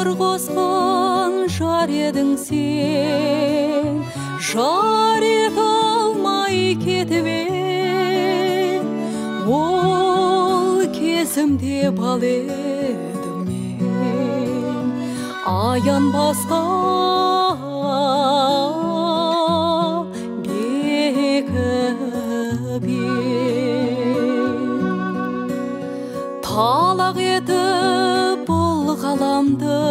Ғұмыр қосқан жар едің сен, жар ете алмай кетіп ең. Ол кезімде бал едім мен, аянбасқа бекіп ем. Талақ етіп бұл ғаламды,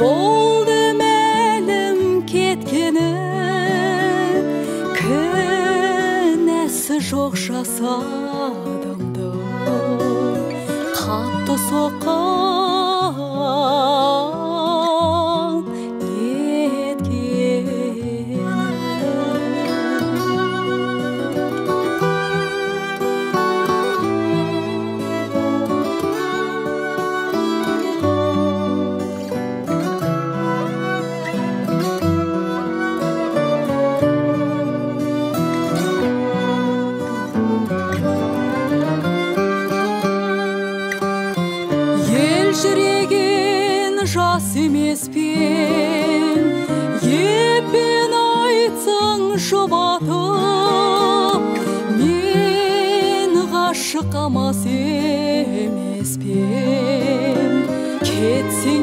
болды мәлім кеткені, кінәсі жоқ жас адамды қатты соққан неткені. Елжіреген жас емеспен, еппен айтсаң жұбатып, мен ғашық амас емеспен, кетсең